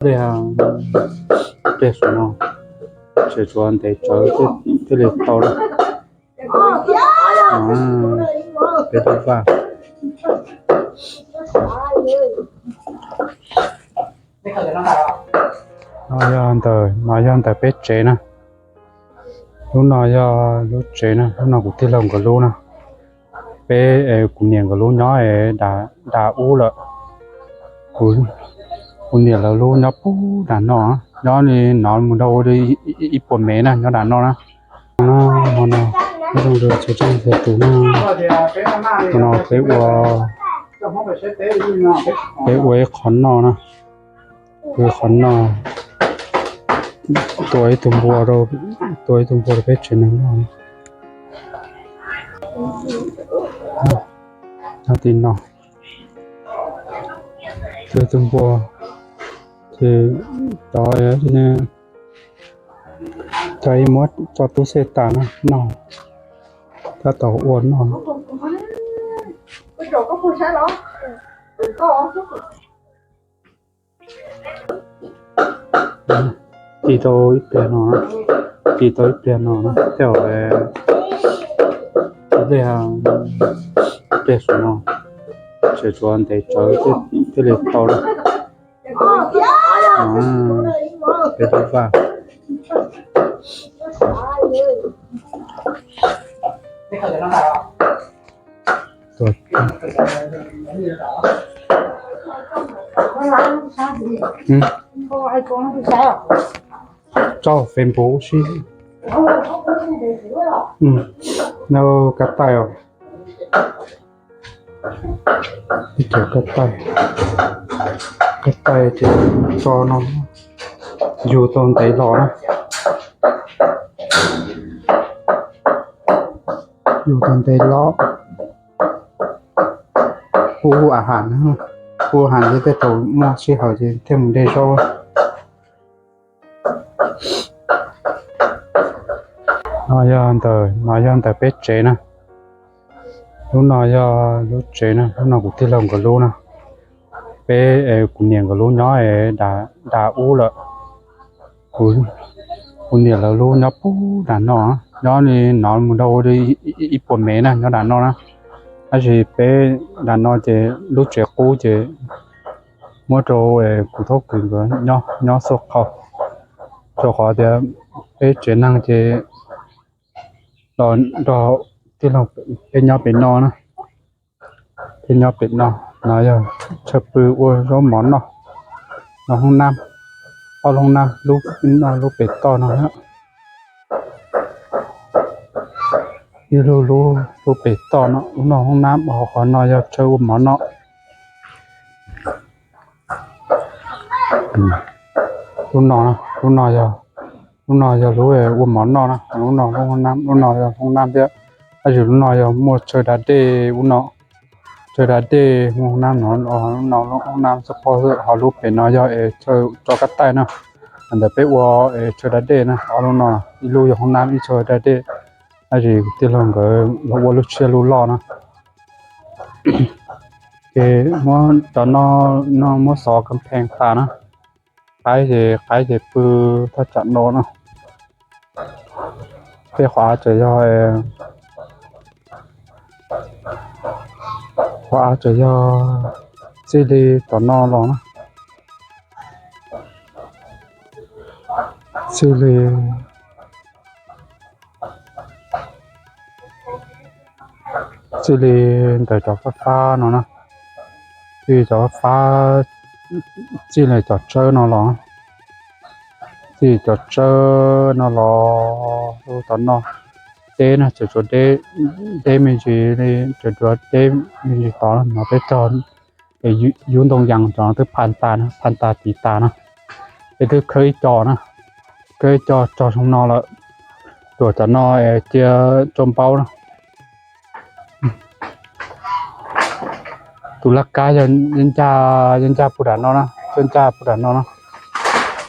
Pliag, pliag saum no, tseem tshuav ntev tsawv thiaj li tau peb lub vaj. No yog ntawm, no yog ntawm peb tsev na. Lub no yog lub tsev na, lub no kuv tij laug nkawd lub na. Peb, kuv niam nkawd lub nyob da ub lawm. Kuv niam lawv lub nyob puag nram no, nyob li no mus rau ua ib puas mev na, nyob nram no na. No, no, no, zoo zoo txhua tsav txhua tus no. No peb ua, peb ua ib qho noj na. Ua ib qho noj, tua ib tug npua rau, tua ib tug npua rau peb tsev neeg noj. Nyob tim no, tua ib tug npua, ces cov, cov ib muab tso tub xej tas na, noj, tab tom ua noj. Ci tau ib pliag no, ci tau ib pliag no na, tej zaum ib pliag, ib pliag saum no, tseem tshuav ntev tsawv thiaj li tau peb lub vaj. Tso Facebook si. Nyob kab taij os. Ib co kab taij, kab taij ces tso no, yug tau ntev los na. Yug tau ntev los, hu a has, hu a has ces tej thaum muaj sij hawm ces thiaj mus de zaub. No yog ntawm, no yog ntawm peb tsev na. Lub no yog lub tsev na, lub no kuv tij laug nkawd lub na. Peb, kuv niam nkawd lub nyob da ub lawm. Kuv niam lawv lub nyob puag nram no, nyob li no mus rau ua ib puas mev na, nyob nram no na. Tab sis peb nram no ces lub tsev qub ces muab rau kuv thaub kws nkawd nyob xub qhov, rau qhov tias peb tsev neeg ces los nrog tij laug peb nyob pem no na. Peb nyob pem no, no yog chaw pw ua zaub mov noj. No hoob nab, ob lub hoob nab, lub no lub pem toj no, ib lub lub pem toj no, lub no hoob nab, qhov no yog chaw ua mov noj. Lub no, lub no yog, lub no yog lub ua mov noj na, lub no lub hoob nab, lub no yog hoob nab thiab. Tab sis lub no yog muaj chaw da dej ub no, chaw da dej muaj hoob nab no, lub no lub hoob nab xub phob xwb, ho lub pem no yog es chaw tso kab taij na. Ntawm peb ua es chaw da dej na, ob lub no, ib lub yog hoob nab ib chaw da dej. Tab sis tij laug nkawd los ua lub tsiab lub loj na. Ces muab cov no, no muab xov kas phees tas na, qaib ces, qaib ces pw thaj tsam no na. Tej qhov av tseem yog, qhov av tseem yog txij li tom no los na, txij li, txij li ntawm cov fab fab no na, txij li cov fab fab, txij li cov tsawb no los, txij li cov tsawb no los rau tom no. Deb na, tseem tshuav deb me ntsis li, tseem tshuav deb me ntsis tod no, peb tog es yub ntoo yas cov no twb phaj tas na, phaj tas tiv tas na. Peb twb khawb ib co na, khawb ib co tso zoo no lawm, tuam cov no cia tsau npaub na. Tus laj kab yog ncaj, ncaj puag nram no na, ncaj puag nram no na,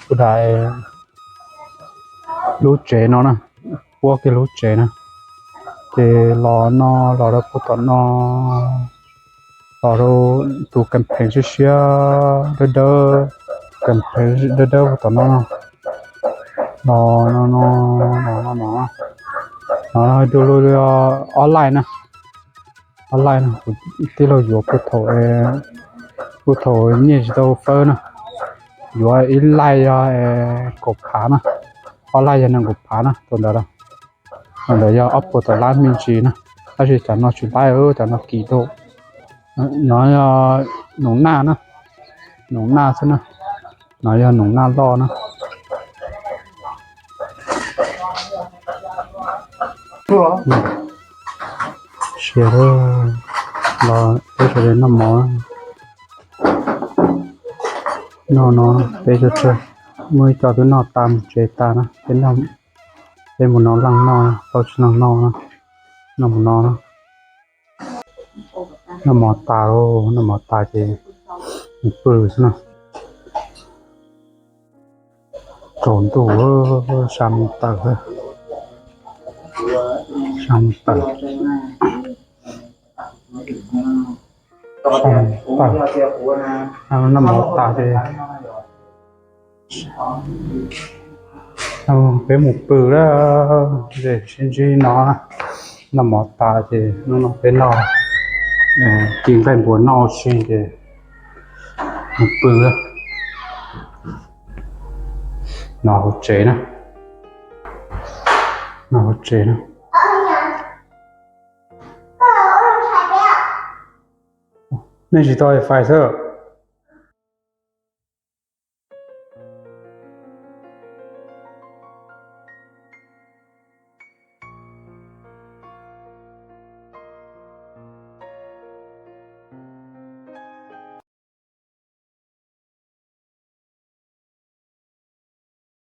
puag nram lub tsev no na, puab kiag lub tsev na. Ces los no, los rau puag tom no, los rau tus kas phees siab siab dawb dawb, kas phev dawb dawb tom no no, no no no no no no, no no du lug online na, online na, kuv tij laug yuav puag thaum, puag thaum nyiaj tsis tau fawb na, yuav ib laij yog kaum phav na, ob laij yog nees nkaum phav na, tus ntawd, tus ntawd yog ob puas tawm lab me ntsis na, tab sis cov no tsis laib, cov no kim tau. No yog noom naj na, noom naj xwb na, no yog noom naj loj na. Sia, los peb sawv daws noj mov, noj no, peb muaj ib co twb noj tas mus tsev tas na, peb mus noj leej noj, tau tsis leej noj, noj mus no, noj mov tas, noj mov tas ces mus pw xwb na. Tsaus ntuj, sab mus tawm, sab mus tawm, sab mus tawm, noj mov tas ces peb mus pw lawm, sib ntsib no, noj mov tas ces hnub no peb noj, ci nqaij npua noj ua si ces mus pw. No hauv tsev na, no hauv tsev na. Nej tsis tau fais xwb.